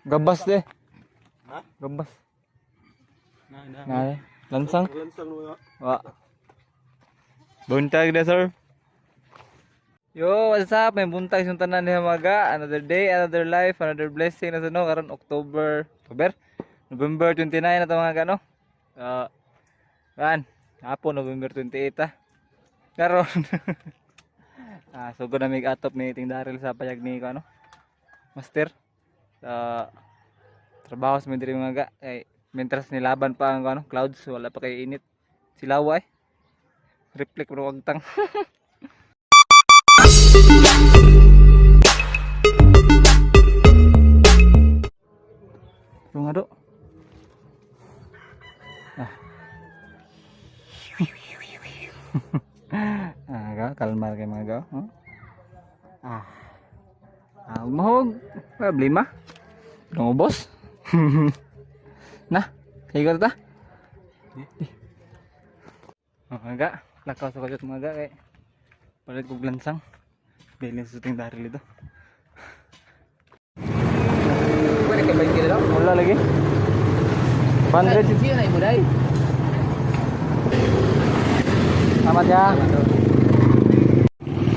Gabas de. Ha? Gabas. Na na. Na. Lansang. Lansang no. Wa. Buntag na, sir. Yo, what's up? May buntag sa tanan diha maga. Another day, another life, another blessing na sa no karon October, October, November 29 na to mga gano. Kan, hapon November 28 ah. Karon. So na mig atop ni Ting Daryl sa payag ni ko ano. Master. Sa trabaho sa diri mga ga. Kay mientras nilaban pa ang ano, clouds, wala pa kay init. Silawa eh. Reflect bro agtang. Bro nga do. Ah. Ga, kalma kay mga ga. Huh? Ah. Ah, mahog. Problema. Nangubos. Na, kayo ta. Oh, mga ga, lakaw sa kajot mga ga kay palit kog lansang. Bilin sa ting daril ito. Pwede ka ba yung kilo? Wala lagi. 100. Sino na ibuday? Salamat ya.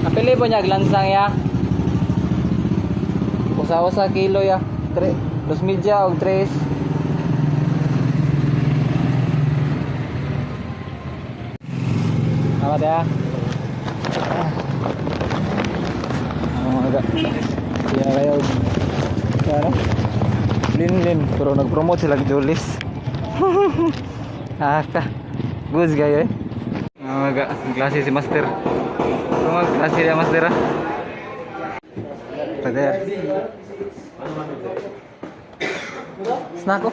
Kapili po niya lansang ya. Usa-usa kilo ya. Tre, dos media og tres. Salamat ya. Ah. Ano mga ga? Kaya kayo. Ano? Lin-lin. Pero nag-promote sila Julis. Ah, ka. Goods kayo eh. Mga ga, klase si Master. Mga klase niya Master ah. Pader. Snack ko.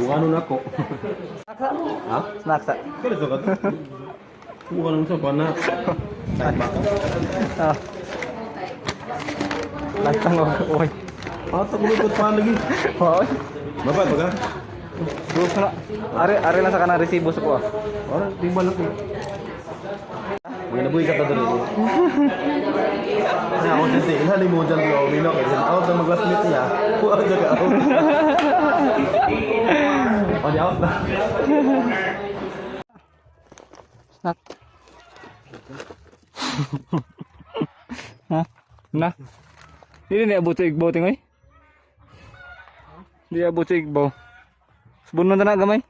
Bungano na ko. Snack sa. Ha? Snack sa. Kaya sa kato. Bukan sa pana. Ah. Lantang ko. Oy. Ata ko lupot pa lagi. Oy. Babat ba ka? Proof na. Are are lang sa kanang resibo sa ko ah. Ora, timbal ako. Mga nabuhi ka ta diri. Na ako dito, ilali mo dyan ko, mino kay out na mag-classmate niya. Huwag dyan ka out. O, di out na. Snack. Ha? Na? Hindi na abot sa igbaw tingoy. Hindi abot sa igbaw. Subunon na gamay.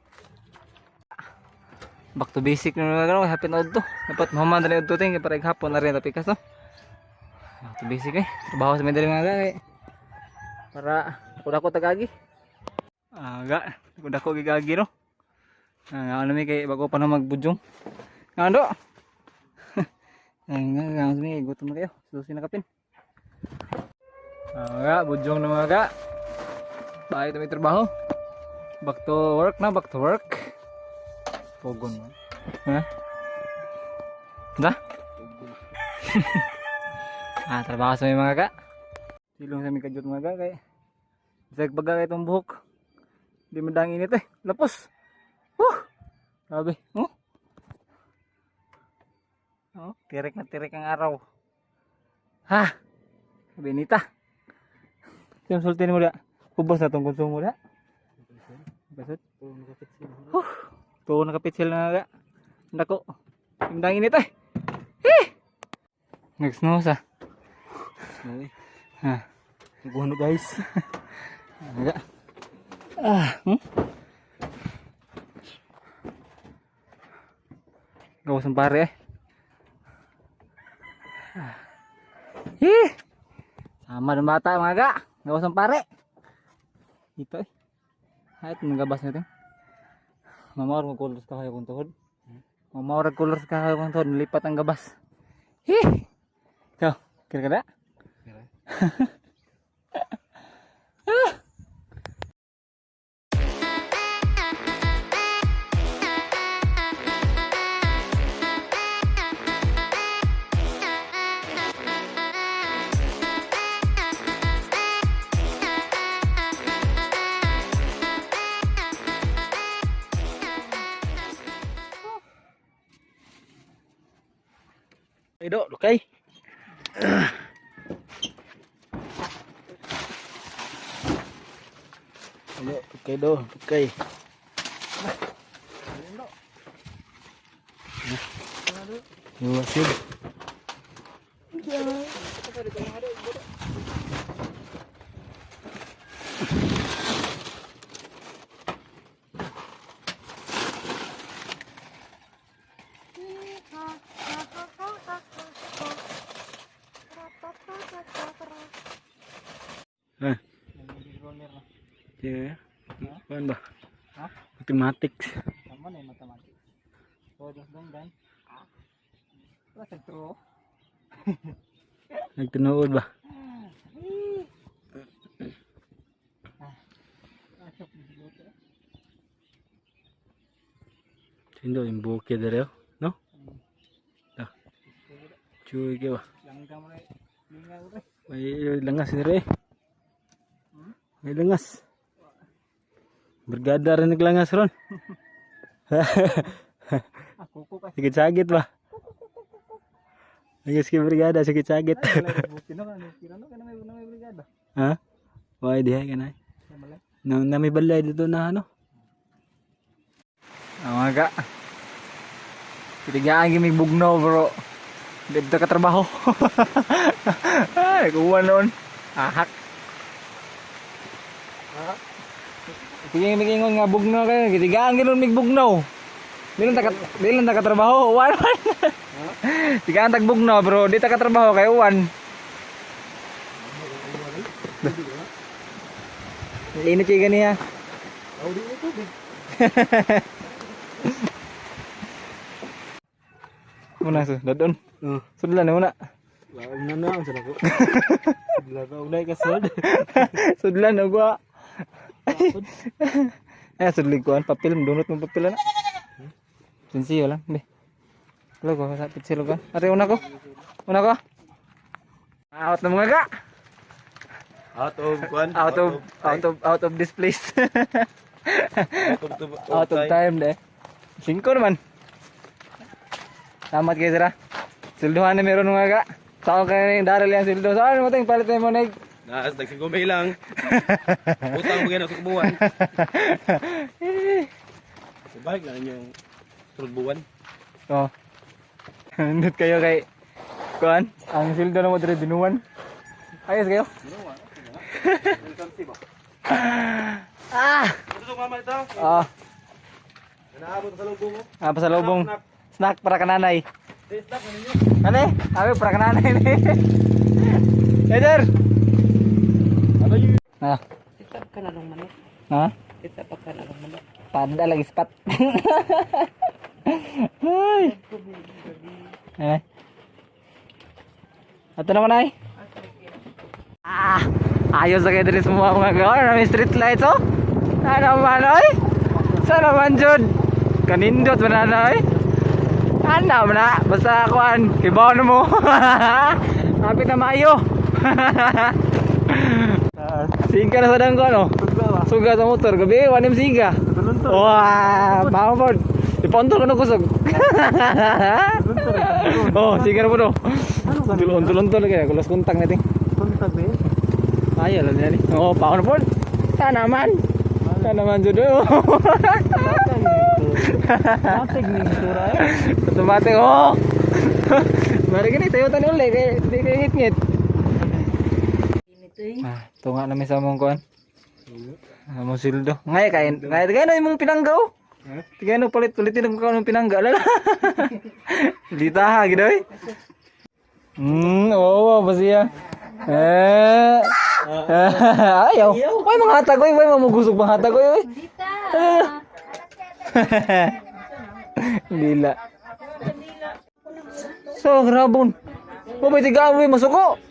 Back to basic na naman gano'n. Happy na to. Dapat mahuman na rin ting para hapon na rin tapikas no. Back to basic eh. Trabaho sa medali mga gagay. Para kuda ko tagagi. Aga, kuda ko gigagi no. Ah, ano mi kay bago pa na magbudjong. Ano? Ay nga, nga mi gutom na kayo. Susi na kapin. Aga, budyong na mga ga. Bahay na may trabaho. Back to work na, back to work. Pogon mo. Ha? Da? Trabaho sa may mga ga. Silong sa may kadyot mga ga kay. Bisag baga kay itong buhok. Hindi mo dang init eh. Lapos. Woo! Grabe. Oh. Oh, tirik na tirik ang araw. Ha? Benita. Siyam sulti mo da. Ubos na tong konsumo da. Basot. Huh. Tuo nakapitsil na nga. Nako. Imdang init eh. Eh! Nag-snow sa. Ha. Buhano guys. Aga. Ah, Gawas ang pare eh. Ah. Eh! Sama ng bata mga ga. Gawas ang pare. Dito eh. Ay, ito nagabas natin. Mamawar mo kulor sa kahoy kung tuhod. Mamawar kulor sa kahoy kung tuhod. Nilipat ang gabas. Hi! Ikaw, kira ka na? Ido, okay. Ano, okay do, okay. Iwasid. Ah. Yeah. Kuan ba? Ha? Mathematics. Tama na yung mathematics. So, just dong dan. Wala sa true. Nagtinuod ba? Sindo yung bukid dere, oh, no? Ah. Chuy ke ba? Langga mo na. Lingaw rin. May langas dire. May langas. Brigada rin naglangas ron. Ah, kuko ka. Sakit-sakit ba? Langas kay brigada, sakit-sakit. Wala yung bukid no. Ano, kira no? Kana may brigada. Ha? Why diha ka na? Tama lang. Na, na may balay dito na ano? Ang mga ka. Kitigaan gimi bugnaw, bro. Dito ka trabaho. Ay, kuha noon. Ahak. Sige, migingon nga bugnaw kayo. Kitigaan ginon mig bugnaw. Di lang ta katrabaho. Uwan man. Tigaan tag bugnaw, bro. Di ta katrabaho kay uwan. Init kay ganiya. Muna so, dadon. Oh. Sudlan na muna. Laom na na, ang sarap ko. Laom na kasod. Sudlan na gua. Eh, sudlig ko an papel, dunot mo papel na. Sensiyo lang, be. Lo ko sa pitsilo ko. Ate una ko. Una ko. Out na mga ka. Out of kwan. Out of this place. Out of, Out of time de. Singko naman. Salamat kayo sira. Silduhan na meron mga ka. Sao kayo yung daral yung sildo. Saan mo tayong palit mo nag. Naas, nagsigumay lang. Utang mo gano'n sa kubuan. Balik lang yung buwan. Oh. Nindot kayo kay kuan. Ang sildo na mo dire binuan. Ayos kayo. Ah! Ito mama ito. Ah, Naabot sa lubong mo. ah pasalubong. Snack para kananay. Ano eh? Abi para kananay ni. Hey, sir. Ano yun? Ah. Kita ka na ng manok. Ha? Kita pa ka na ng manok. Panda lagi spot. Ay. Eh. Ato naman ay. Ah, ayos na kayo diri sa mga gawa. May street lights oh. Ano man ay? Sana man jud. Kanindot man na ay. Ano man na? Basta kuan, kibaw na mo. Kapit na maayo. Singka na sa dangko ano? Suga sa motor gabi, wanim siga. Wah, pamod. Ipontol ko na kusog. Oh, sige na po do. Untol-untol kaya kulos kontang natin. Kontag eh. Ayaw lang yan eh. Oo, paon po. Sana man. Sana man jud. Matig ni tura eh. Automatic oh. Mari gini tayo tan uli kay di kay ngit-ngit. Ah, tunga na may sa mong kuan. Ah, mong sildo. Ngay kain. Ngay kay na imong pinangga oh. Tigay no palit ulitin ang kaon ng pinangga lala. Dita ha gidoy. Oo, oh, basiya. Eh. Ayaw. Way mga hatag oy, way mamugusog mga hatag oy. Oy. Lila. So, grabon. Mo ba tigaan mo masuko?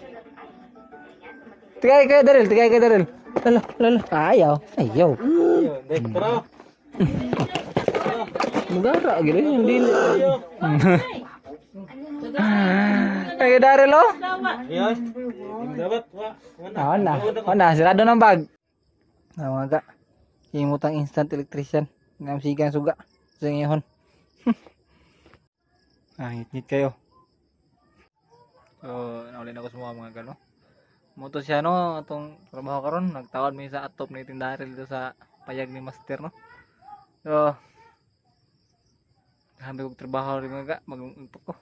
Tigay kay Daryl, tigay kay Daryl. Lala, lala. Ayaw. Ayaw. Tara. Mugara gid yung dili. Ay, Daryl oh. Ayan. Dapat wa. Ah, na. Na, sirado ng bag. Ah, mga ka. Himutang instant electrician. Ngam sigang suga. Sa ngayon. Ah, ngit-ngit kayo. So, naulin ako sa mga gano. Mo to siya, no, atong trabaho karon, nagtawad mi sa atop ni tindahan dito sa payag ni Master, no. So grabe kog trabaho rin, mga ga, mag ko.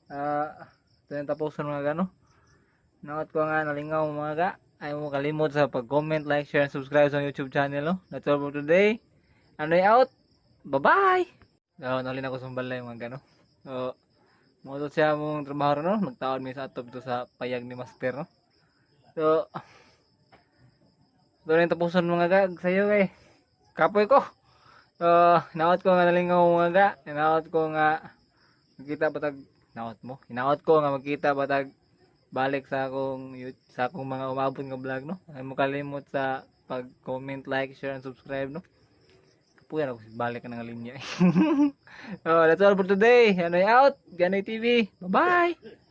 Ah, ito yung tapuson, mga ga, no. Naot ko nga nalingaw, mga ga. Ay mo kalimot sa pag-comment, like, share, and subscribe sa YouTube channel, no. That's all for today. Ano out? Bye-bye! So, nalin ako sa balay, mga ga, no. So, mo to siya mong trabaho, no. Nagtawad mi sa atop to sa payag ni Master, no. So, doon yung tapuson, mga ga, sa'yo kay. Kapoy ko. So, naot ko nga nalingaw, mga ga. Naot ko nga magkita patag naot mo. Hinaot ko nga magkita patag balik sa akong mga umabot nga vlog, no. Ay mo kalimot sa pag-comment, like, share and subscribe, no. Kapuyan ako balik ka ng linya. So, that's all for today. Ano out? Ganoy TV. Bye-bye.